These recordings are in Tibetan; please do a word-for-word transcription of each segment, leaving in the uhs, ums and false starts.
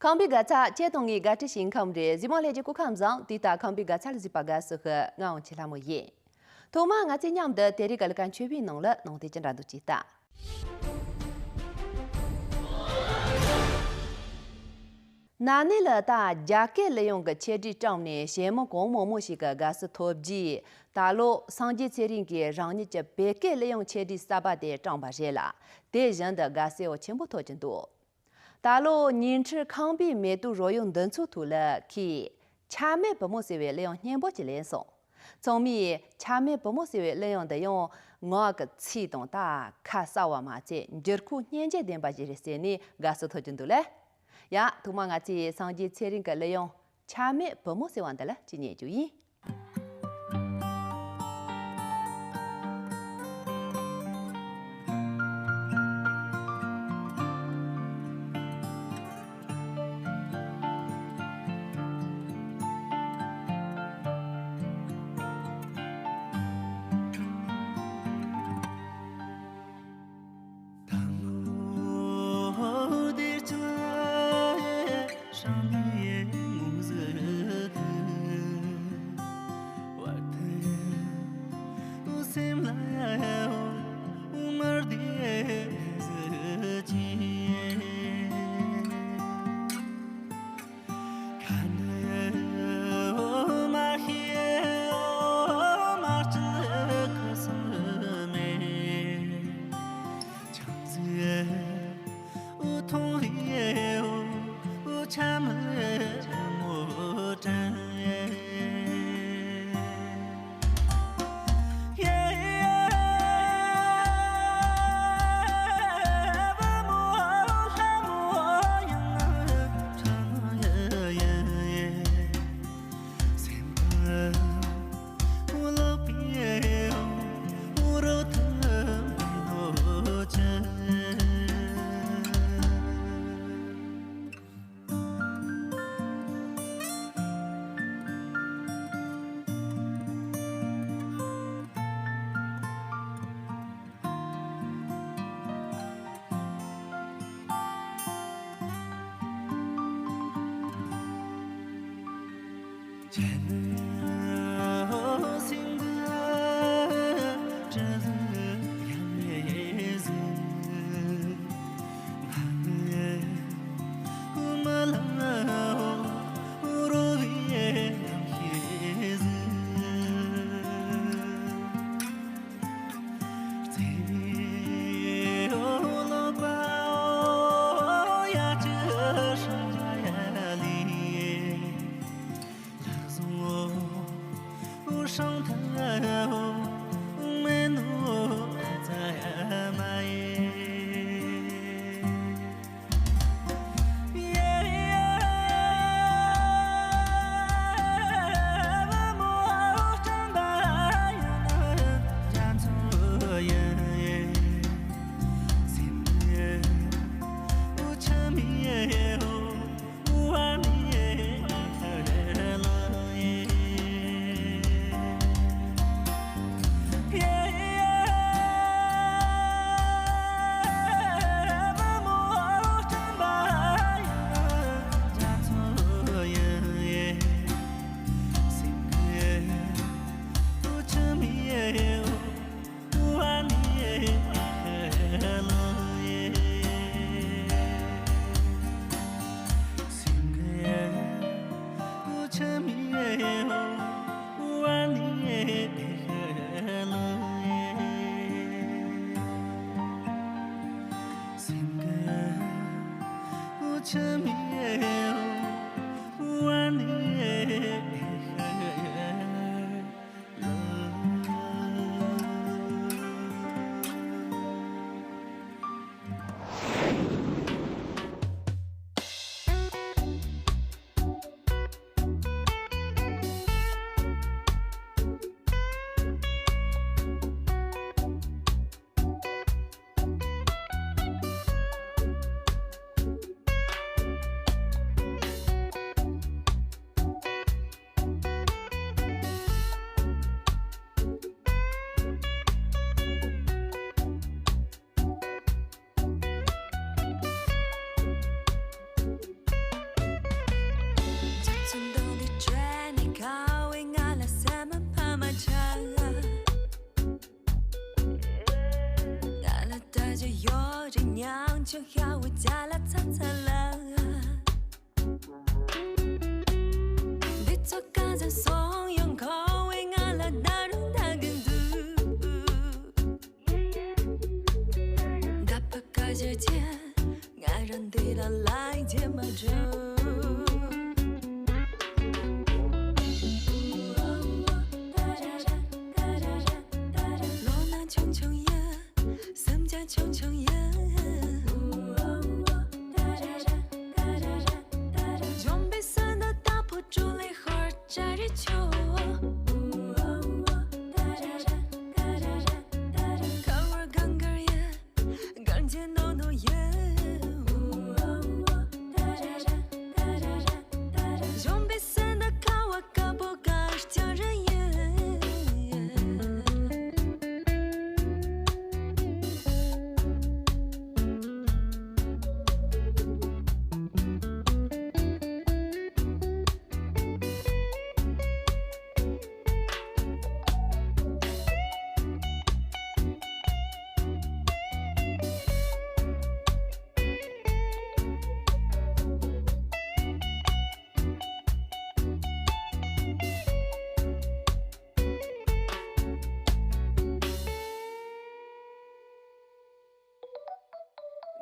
ཁམས་པའི་དགའ་ཚལ་ཁྱེད་དང་ངའི་དགའ་སྤྲོའི་ཞིང་ཁམས་རེད། གཟིགས་མོ་ལྷན་རྒྱས་སྐུ་ཁམས་བཟང་། དེ་ལྟར་ཁམས་པའི་དགའ་ཚལ་གཟིགས་པར་དགའ་བསུ་ཞུ། ང་དབང་ཆེན་ལྷ་མོ་ཡིན། ཐོག་མར་ང་ཚོས་མཉམ་དུ་དེ་རིང་གི་ལས་ཀ་མཆོད་པའི་ནང་ལ་ནང་དེ་ཅི་འདྲ་འདུག་ཅེས་ལྟ། ན་ནིང་ལ་ད་རྒྱ་སྐད་གླུ་དབྱངས་ཀྱི་ཆེད་སྒྲིག་བཀྲམ་ནས་གཞས་མི་གང་མང་མང་ཞིག་གིས་དགའ་བསུ་ཐོབ་རྗེས། ད་ལོ་སངས་རྒྱས་ཚེ་རིང་གིས་རང་ཉིད་ཀྱི་བོད་སྐད་གླུ་དབྱངས་ཆེད་སྒྲིག་གསར་པ་དེ་བཀྲམ་པ་རེད་ལ། དེ་བཞིན་དུ་དགའ་བསུ་ཡང་ཆེན་པོ་ཐོབ་ཀྱི་འདུག། ད་ལོ་ཉིང་ཁྲི་ཁམས་པའི་མེ་ཏོག་རོལ་དབྱངས་འདི་ཚོའི་ཐོག་ལ་ཁོས་ཆ་མེད་བུ་མོ་ཟེར་བའི་གླུ་དབྱངས་སྙན་པོ་ཅིག་ལེན་སོང་། ཚང་མས་ཆ་མེད་བུ་མོ་ཟེར་བའི་གླུ་དབྱངས་འདི་ཡང་ངག་གི་ཚིག་དང་ད་ཁ་གསལ་བ་མ་ཚད་འགྱུར་ཁུག་སྙན་འཇེབས་ལྡན་པ་ཞིག་རེད་ཟེར་ནས་དགའ་བསུ་ཐོབ་ཀྱི་འདུག་ལ། ཡ། ཐོག་མར་ང་ཚོས་སངས་རྒྱས་ཚེ་རིང་གི་གླུ་དབྱངས་ཆ་མེད་བུ་མོ་ཟེར་བ་འདི་ལ་ཅིག་ཉན་རྒྱུ་ཡིན། ལ་རྗེས་མ་འགྲོ། ལོ་ན་ཆུང་ཆུང་ཡ། སེམས་ཀྱང་ཆུང་ཆུང་ཡ། འཇོམས་པའི་སེམས་ནི་དྭགས་པོ་གྲོ་ལོད་ཤོར་བྱ་རི་ཆུ། ཁ་བར་གངས་དཀར་ཡ། གངས་ཅན་ནོ་ནོ་ཡ། འཇོམས་པའི་སེམས་ནི་ཁ་བ་དཀར་པོ་ག་ཅང་ར་ཡ།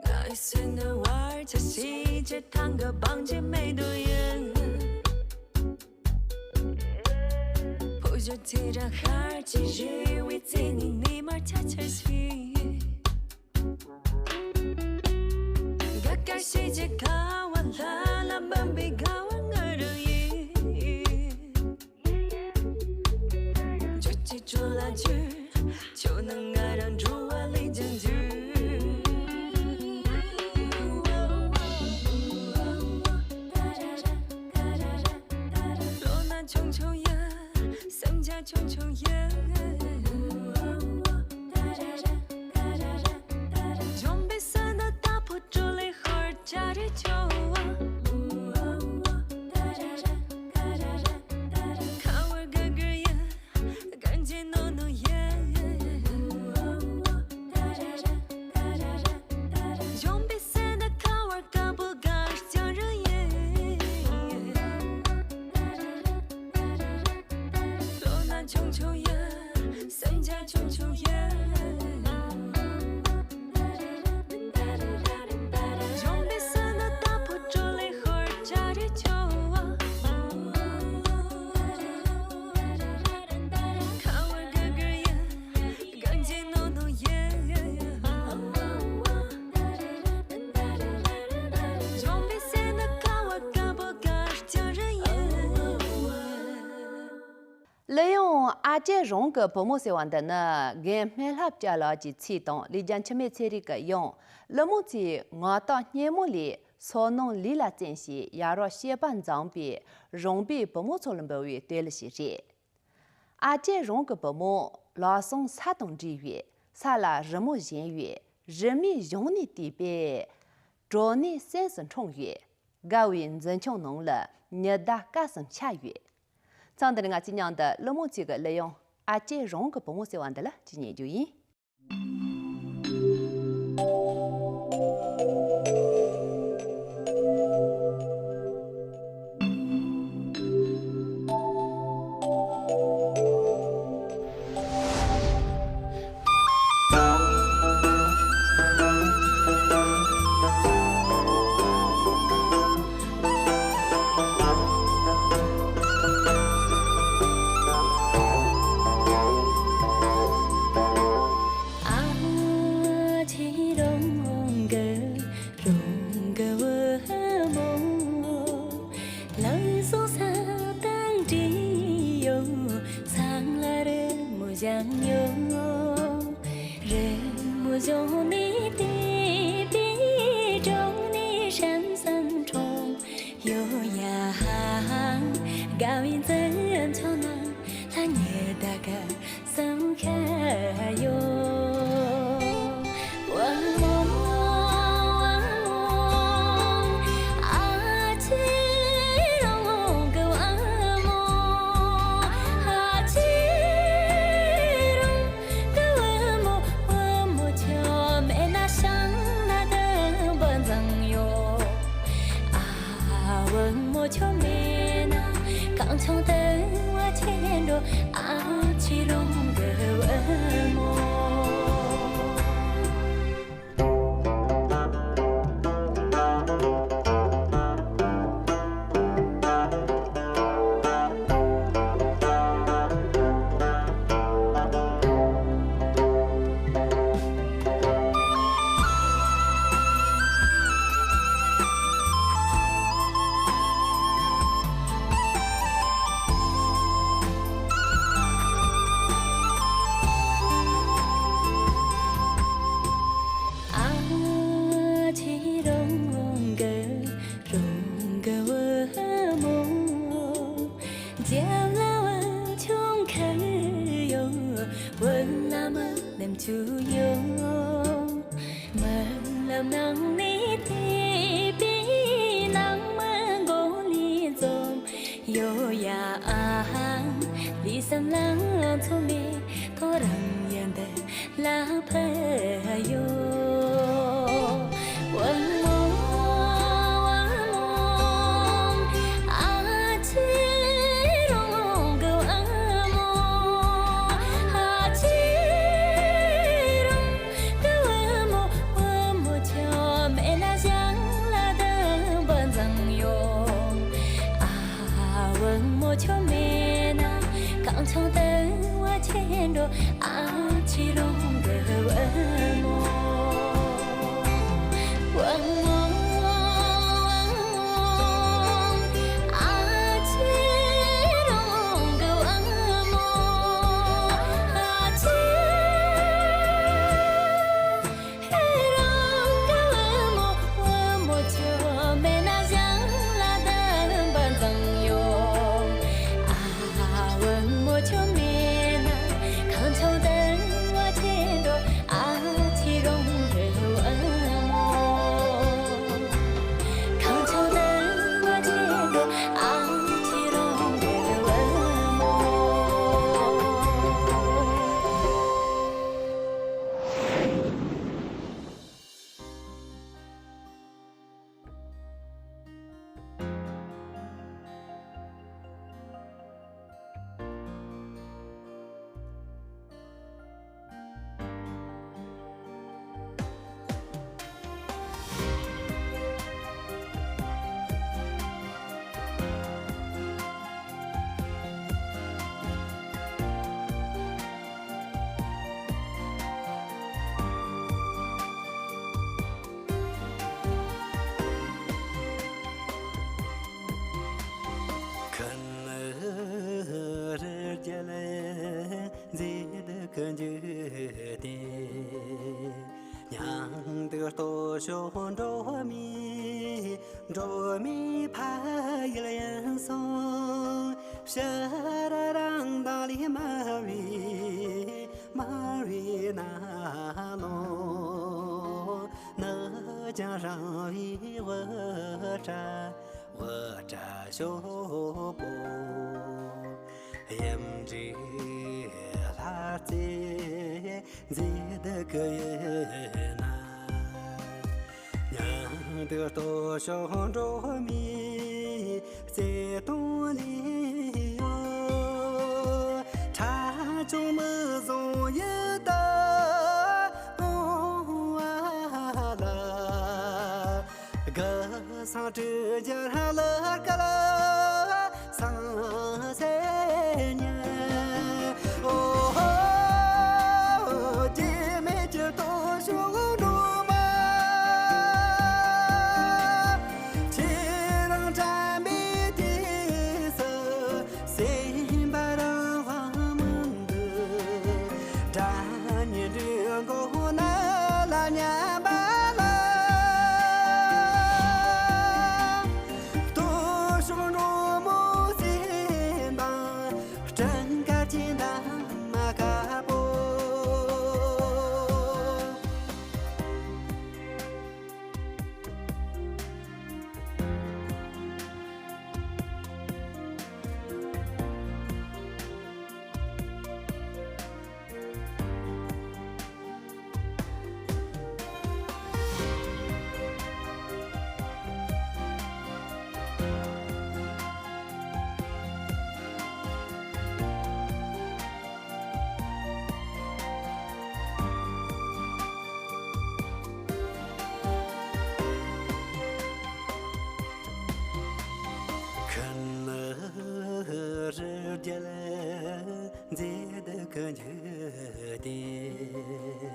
ང་ཡི་སེམས་ནི་བར་ཆད་ཞི་བྱེད་ཐང་གི་བང་ཆེན་མེ་ཏོག་ཡིན། ཕོ་གཞོན་ཚེ་རབས་ཤར་གྱི་རེ་བའི་ཚེ་ནི་ཉི་མར་ཆ་ཆར་ཞིག་འགག་ག་ཞི་བྱེད་ཁ་བ་ལྷ་ལ་འབུམ་པའི་དགའ་བ་ང་རང་ཡིན། ཁྱོད་ཀྱི་ཁྲོད་ལ་འཇུ། ཁྱོད་ནི་ང་རང་འགྲོ་བ་ལས་ཀྱང་འཇུ། ལོ་ན་ཆུང་ཆུང་ཡ། སེམས་ཀྱང་ཆུང་ཆུང་ཡ། འཇོམས་པའི་སེམས་ནི་དྭགས་པོ་གྲོ་ལོད་ཤོར་བྱ་རི་ཆུ། ཁ་བར་གངས་དཀར་ཡ། གངས་ཅན་ནོ་ནོ་ཡ། འཇོམས་པའི་སེམས་ནི་ཁ་བ་དཀར་པོ་ག་ཅང་ར་ཡ། ལོ་ན་ཆུང་ཆུང་ཡ། སེམས་ཀྱང་ཆུང་ཆུང་ཡ། འཇོམས་པའི་སེམས་ནི་དྭགས་པོ་གྲོ་ལོད་ཤོར་བྱ་རི་ཆུ། ཁ་བར་གངས་དཀར་ཡ། གངས་ཅན་ནོ་ནོ་ཡ། འཇོམས་པའི་སེམས་ནི་ཁ་བ་དཀར་པོ་ག་ཅང་ར་ཡ། གླུ་དབྱངས་ཨ་ཅེ་རང་གི་བུ་མོ་ཟེར་བ་འདི་ནི་རྒན་སྨན་ལྷ་བཅས་ལགས་ཀྱི་ཚིག་དང་ལིས་ཅན་འཆི་མེད་ཚེ་རིང་གི་དབྱངས། གླུ་མོ་ཚོའི་ངག་རྟགས་སྙན་མོ་ལས་སོ་ནམ་ལུས་ལ་བརྩོན་ཞིང་ཡ་རབས་གཤིས་པ་འཛོམས་པའི་རོང་པའི་བུ་མོ་ཚོ་ལ་འབུལ་བའི་བསྟོད་གླུ་ཞིག་རེད། ཨ་ཅེ་རང་གི་བུ་མོ་ལག་ཟུང་ས་དང་འདྲིས་པའི་ས་ལ་རི་མོ་བཞེངས་ཡོད། རི་མོའི་གཞུང་ནས་བལྟས་པས་གྲོ་ནས་སེམས་སུ་འཁྲུངས་ཡོད། དགའ་བའི་མཛེས་ཆུ་ནང་ལ་ཉི་ཟླ་སྐབས་སུ་འཆར་ཡོད། མཚམས་འདིར་ང་ཚོས་མཉམ་དུ་གླུ་མོ་ཚོའི་གི་གླུ་དབྱངས་ཨ་ཅེ་རང་གི་བུ་མོ་ཟེར་བ་འདི་ལ་ཅིག་ཉན་རྒྱུ་ཡིན། ཕྱོགས་འགྲོ་མི་འགྲོ་མི་ཕ་ཡུལ་ཡིན་སོང་། ཕྱི་ར་རང་དང་ལས་མ་བའི་མ་བའི་ནང་ལོ། ནི་ཀྱང་རང་བའི་དབུ་སྐྲ་དབུ་སྐྲ་ཤོག་པོ། ཡིན་འདྲའི་ལྷ་རྩེ་མཛེས་སྡུག་གི་ཡུལ་ན། མྱང་འདུག་སྟོད་ཕྱོགས་འགྲོ་མིའི་བརྩེ་དུང་ལས་ཡོད། ཁྲ་ཆུང་མི་བཟུང་ཡུལ་དུ་འོང་བ་ལ། གི་སང་སྤྲུལ་རྒྱལ་ལ་སྐལ་བཟང་སེ་ཉལ། ཨོ་ཧོ། སྐྱེ་མེད་ཀྱི་སྟོད་ཕྱོགས་འགྲོ་མ། ཁྱེད་རང་དྲན་པའི་དུས་སུ། སེམས་པ་རང་དབང་མི་འདུག་སྒྲ་སྙན་སྒྲོན་མགོ་ན་ལ་ཉན་པ་ལ། སྟོད་ཕྱོགས་འགྲོ་མོ་སེམས་དང་སྤྲིན་དཀར་གྱི་འདབ་མ་དཀར་པོ། ཁུ་ནུ་རི་རྒྱལ་མཛེས་སྡུག་གི་འཇིག་རྟེན།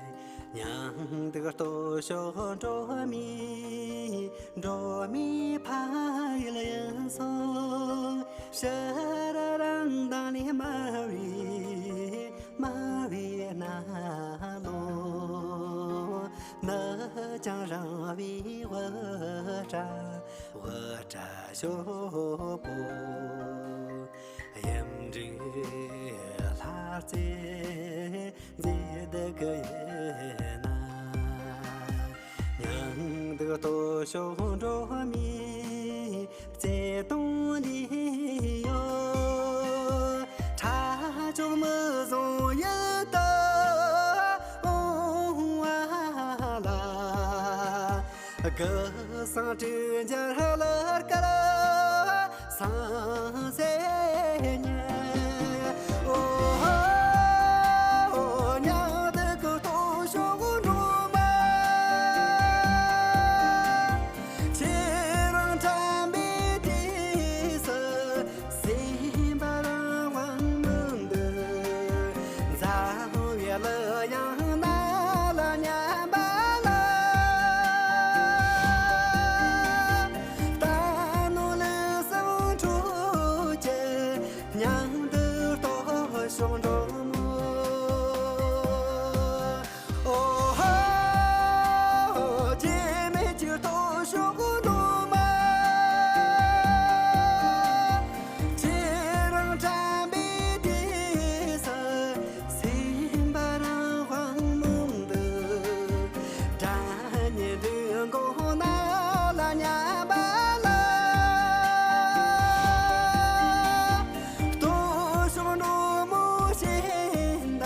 མྱང་འདུག་སྟོད་ཕྱོགས་འགྲོ་མི་འགྲོ་མི་ཕ་ཡུལ་ཡིན་སོང་། ཕྱི་ར་རང་དང་ལས་མ་བའི་མ་བའི་ནང་ལོ། ནི་ཀྱང་རང་བའི་དབུ་སྐྲ་དབུ་སྐྲ་ཤོག་པོ། ཡིན་འདྲའི་ལྷ་རྩེ་མཛེས་སྡུག་གི་ཡུལ་ན། མྱང་འདུག་སྟོད་ཕྱོགས་འགྲོ་མིའི་བརྩེ་དུང་ལས་ཡོད། ཁྲ་ཆུང་མི་བཟུང་ཡུལ་དུ་འོང་བ་ལ། གི་སང་སྤྲུལ་རྒྱལ་ལ་སྐལ་བཟང་སེ་ཉལ། ཨོ་ཧོ། མྱང་འདུག་སྟོད་ཕྱོགས་འགྲོ་མ། ཁྱེད་རང་དྲན་པའི་དུས་སུ། སེམས་པ་རང་དབང་མི་འདུག་འཛམ་བུ་གླིང་ཡང་ན་ལ་མཉམ་པ་ལ། ད་ནོ་ལི་སང་འཕྲོ་ཀྱི་མྱང་འདུག་སྟོད་ཕྱོགས་འགྲོ་མོ། ཨོ་ཧོ། སྐྱེ་མེད་ཀྱི་སྟོད་ཕྱོགས་འགྲོ་མ། ཁྱེད་རང་དྲན་པའི་དུས་སུ། སེམས་པ་རང་དབང་མི་འདུག་སྒྲ་སྙན་སྒྲོན་མགོ་ན་ལ་མཉམ་པ་ལ། སྟོད་ཕྱོགས་འགྲོ་མོ་ཞིག་དང་།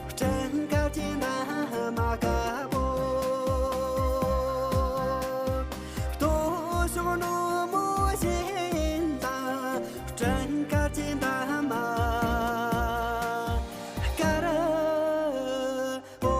སྤྲིན་དཀར་གྱི་འདབ་མ་དཀར་པོ། སྟོད་ཕྱོགས་འགྲོ་མོ་ཞིག་དང་། སྤྲིན་དཀར་གྱི་འདབ་མ་དཀར་པོ།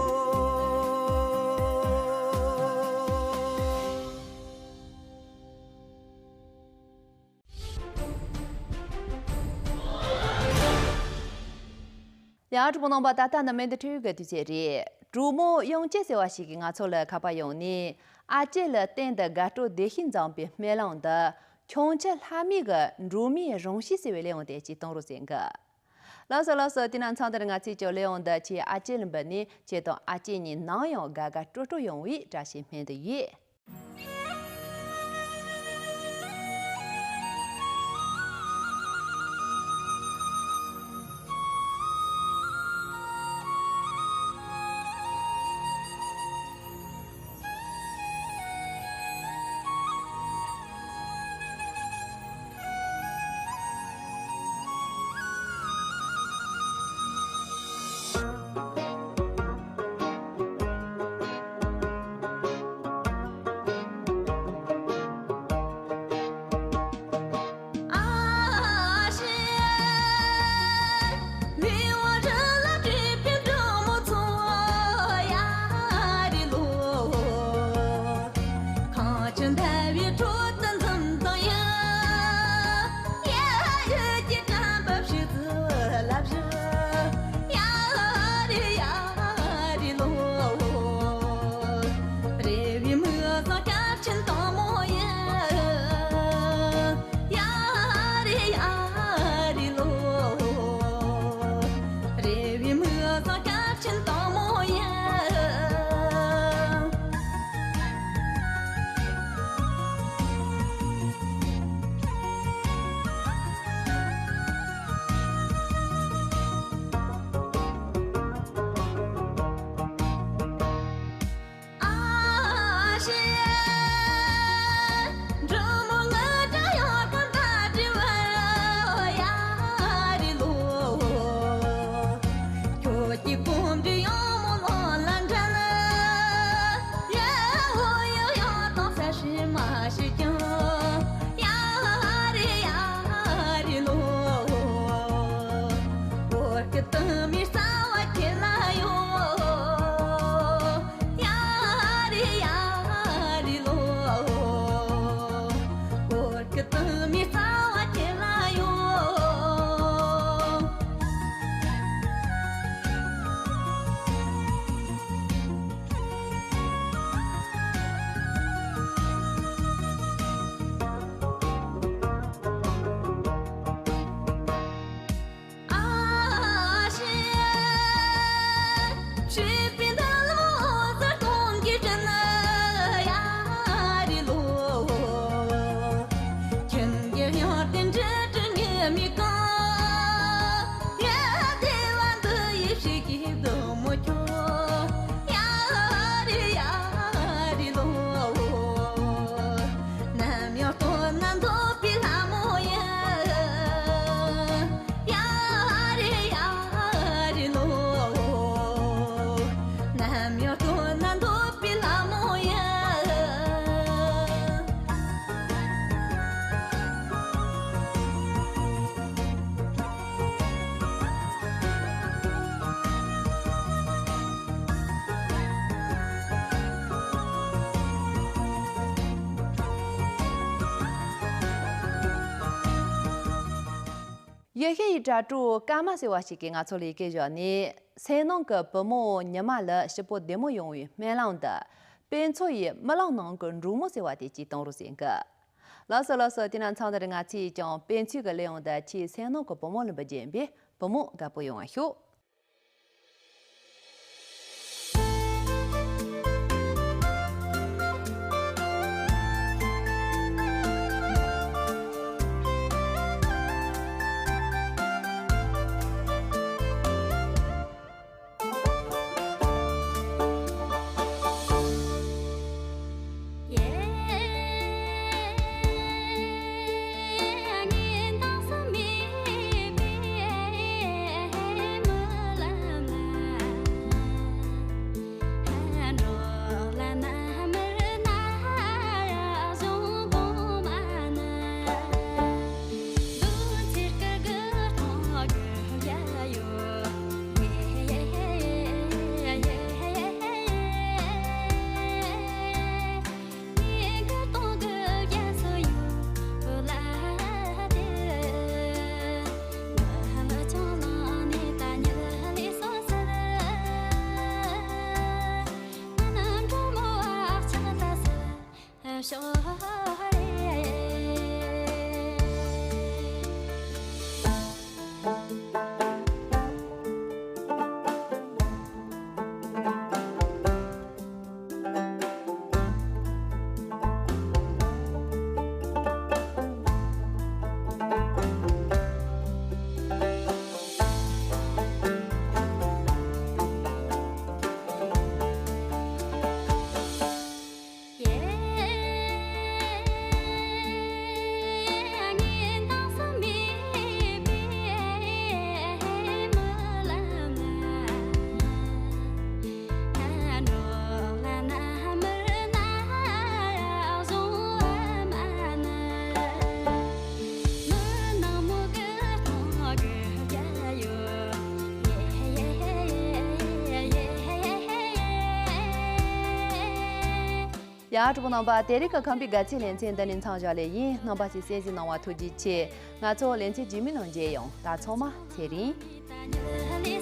ཡ། གྲོགས་པོ་རྣམ་པ། ད་ལྟ་ནི་སྨན་དུ་འཕྲོས་ཡོད་ཀྱི་དུས་ཚོད་རེད། གྲོགས་མོ་དབྱངས་ཅན་ཟེར་བ་ཞིག་གིས་ང་ཚོ་ལ་ཁ་པར་ཡོང་ནས། ཨ་ཅེ་ལ་གཏན་དུ་དགའ་སྤྲོ་བདེ་ཞིང་འཛོམས་པའི་སྨོན་ལམ་དང་། ཁྱུང་མཆུ་ལྷ་མོ་གི་འབྲོག་མིའི་རང་གཤིས་ཟེར་བའི་གླེང་བ་དེ་ཅིག་གཏོང་རོགས་ཟེར་གི། ལགས་སོ་ལགས་སོ། དེ་ན་མཚམས་འདིར་ང་ཚོས་ཀྱང་སླེབས་ཡོང་དུ་ཁྱེད་ཨ་ཅེ་ལུང་པ་ནས་ཁྱེད་དང་ཨ་ཅེ་གཉིས་ནམ་ཡང་དགའ་དགའ་སྤྲོ་སྤྲོ་ཡོང་བའི་བཀྲ་ཤིས་སྨོན་འདུན་ཡོད། ཡེ་ཤེས་ཡི་དྲ་གྲོགས་ཀརྨ་ཟེར་བ་ཞིག་གིས་ང་ཚོ་ལ་ཡི་གེ་བཞག་ནས། སེམས་ནང་གི་བུ་མོ་ཉི་མ་ལ་སྐྱིད་པོ་བདེ་མོ་ཡོང་བའི་སྨོན་ལམ་དུ། དཔེ་མཚོན་ཡི་རྨི་ལམ་ནང་གི་འབྲུག་མོ་ཟེར་བ་དེ་གཅིག་གཏོང་རོགས་ཟེར་གི། ལགས་སོ་ལགས་སོ། དེ་ན་མཚམས་འདིར་ང་ཚོས་ཀྱང་དཔེ་མཚོན་གྱི་གླེང་ཡོང་དུ་ཁྱེད་སེམས་ནང་གི་བུ་མོ་ལུང་པ་རྒྱས་པའི་བུ་མོ་དགའ་པོ་ཡོང་བ་ཤོག། ཡ། གྲོགས་པོ་རྣམ་པ། དེ་རིང་གི་ཁམས་པའི་དགའ་ཚལ་ལེ་ཚན་འདི་ནས་མཚམས་བཞག་ལེ་ཡིན། རྣམ་པ་ཚོས་གསན་གཟིགས་གནང་བ་ཐུགས་རྗེ་ཆེ། ང་ཚོ་ལེ་ཚན་རྗེས་མའི་ནང་མཇལ་ཡོང་། ད་ཚང་མ་ཚེ་རིང་།